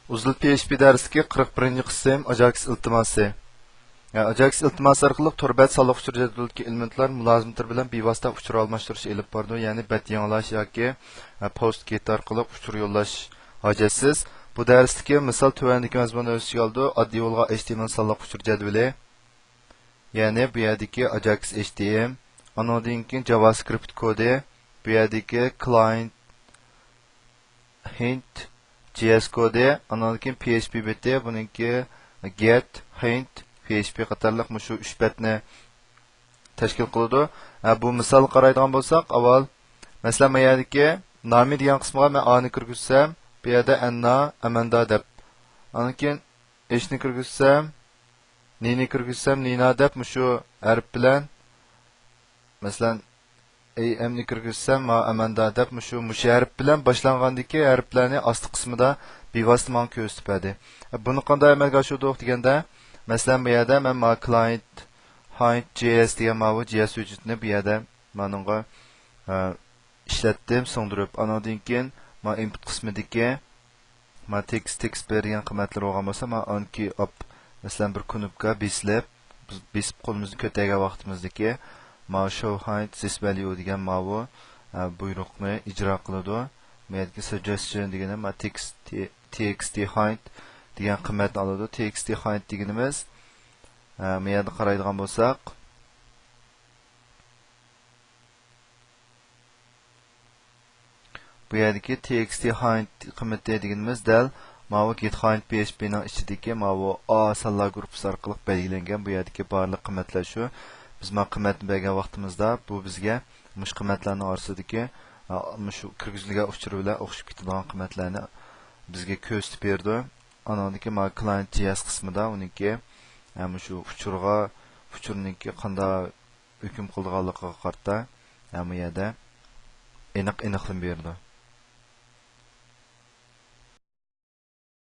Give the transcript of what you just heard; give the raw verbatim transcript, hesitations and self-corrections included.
ئۇزۇل پي ئېچ پى دەرسلىكى قىرىق بىرىنچى قىسىم، ئاجاكس ئىلتىماسى. يا، ئاجاكس ئىلتىماسى ئارقىلىق تور بەت سانلىق ئۇچۇر جەدۋىلىدىكى ئېلېمېنتلار مۇلازىمەتلىرى بىلەن بىۋاسىتە ئۇچۇر ئالماشتۇرۇش ئېلىپ بارىدۇ، يەنى بەت يېڭىلاش ياكى، ھە، پوست گېت ئارقىلىق ئۇچۇر يوللاش ھاجەتسىز. بۇ دەرسلىكى مىسال تۆۋەندىكى مەزمۇننى ئۆز ئىچىگە ئالىدۇ: ئاددىي بولغان ئېچ تى ئېم ئېل سانلىق ئۇچۇر جەدۋىلى، يەنى بۇ يەردىكى ئاجاكس ئېچ تى ئېم، ئانىڭدىن كېيىن جاۋاسكرىپت كودى، بۇ يەردىكى كلاينت ھىنت جي ئېس كودى، ئانىڭدىن كېيىن پي ئېچ پى بېتى، بۇنىڭكى گېت، ھىنت، پي ئېچ پى قاتارلىق مۇشۇ ئۈچ بەتنى تەشكىل قىلىدۇ. ھە، بۇ مىسالغا قارايدىغان بولساق، ئاۋۋال، مەسىلەن، ما يەردىكى نامى دېگەن قىسمىغا مەن ئانى كىرگۈزسەم، بۇ يەردە ئەننا، ئەمەندا دەپ، ئاندىن كېيىن ئېچنى كىرگۈزسەم، نىنى كىرگۈزسەم، نىنا دەپ مۇشۇ ھەرپ بىلەن، مەسىلەن، ئەي ئەمنى كىرگۈزسەم، ما ئەمەندا دەپ مۇشۇ، مۇشۇ ھەرپ بىلەن باشلانغاندىكى ھەرپلەرنى ئاستى قىسمىدا بىۋاسىتە ماڭا كۆرسىتىپ بەردى. بۇنى قانداق ئەمەلگە ئاشۇردۇق دېگەندە، مەسىلەن، بۇ يەردە مەن ما كلاينت ھاينت جي ئېس دېگەن ماۋۇ جي ئېس ھۆججىتىنى بۇ يەردە مانىڭغا، ئە، ئىشلەتتىم، سىڭدۈرۈپ. ئانىڭدىن كېيىن ما ئىنپۇت قىسمىدىكى ما تېكىست، تېكىست بېرىدىغان قىممەتلىرى بولغان بولسا، ما ئانكى ئاپ، مەسىلەن، بىر كۇنۇپكا بېسىلىپ، بىز بېسىپ قولىمىزنى كۆتەرگەن ۋاقتىمىزدىكى ما شو ھاينت زىس ۋەليۇ دېگەن ماۋۇ، ئە، بۇيرۇقنى ئىجرا قىلىدۇ. بۇ يەردىكى سەججېستىيەن دېگىنى ما تېكىست، تې-، تى ئېكس تى ھاينت دېگەن قىممەتنى ئالىدۇ. تى ئېكس تى ھاينت دېگىنىمىز، ئە، بۇ يەردە قارايدىغان بولساق، بۇ يەردىكى تى ئېكس تى ھاينت قىممىتى دېگىنىمىز دەل ماۋۇ گېت ھاينت پى ئېچ پى نىڭ ئىچىدىكى ماۋۇ ئا سانلار گۇرۇپپىسى ئارقىلىق بەلگىلەنگەن بۇ يەردىكى بارلىق قىممەتلەر شۇ. بىز مانا قىممەتنى بەرگەن ۋاقتىمىزدا بۇ بىزگە مۇشۇ قىممەتلەرنىڭ ئارىسىدىكى، ئا، مۇشۇ كىرگۈزۈلگەن ئۇچۇر بىلەن ئوخشىشىپ كېتىدىغان قىممەتلەرنى بىزگە كۆرسىتىپ بېرىدۇ. ئانىڭدىن كېيىن مانا كلاينت جي ئېس قىسمىدا ئۇنىڭكى، ئە، مۇشۇ ئۇچۇرغا، ئۇچۇرنىڭكى قانداق ھۆكۈم قىلىدىغانلىقىغا قارىتا، ھە، بۇ يەردە ئېنىق، ئېنىقلىما بېرىدۇ.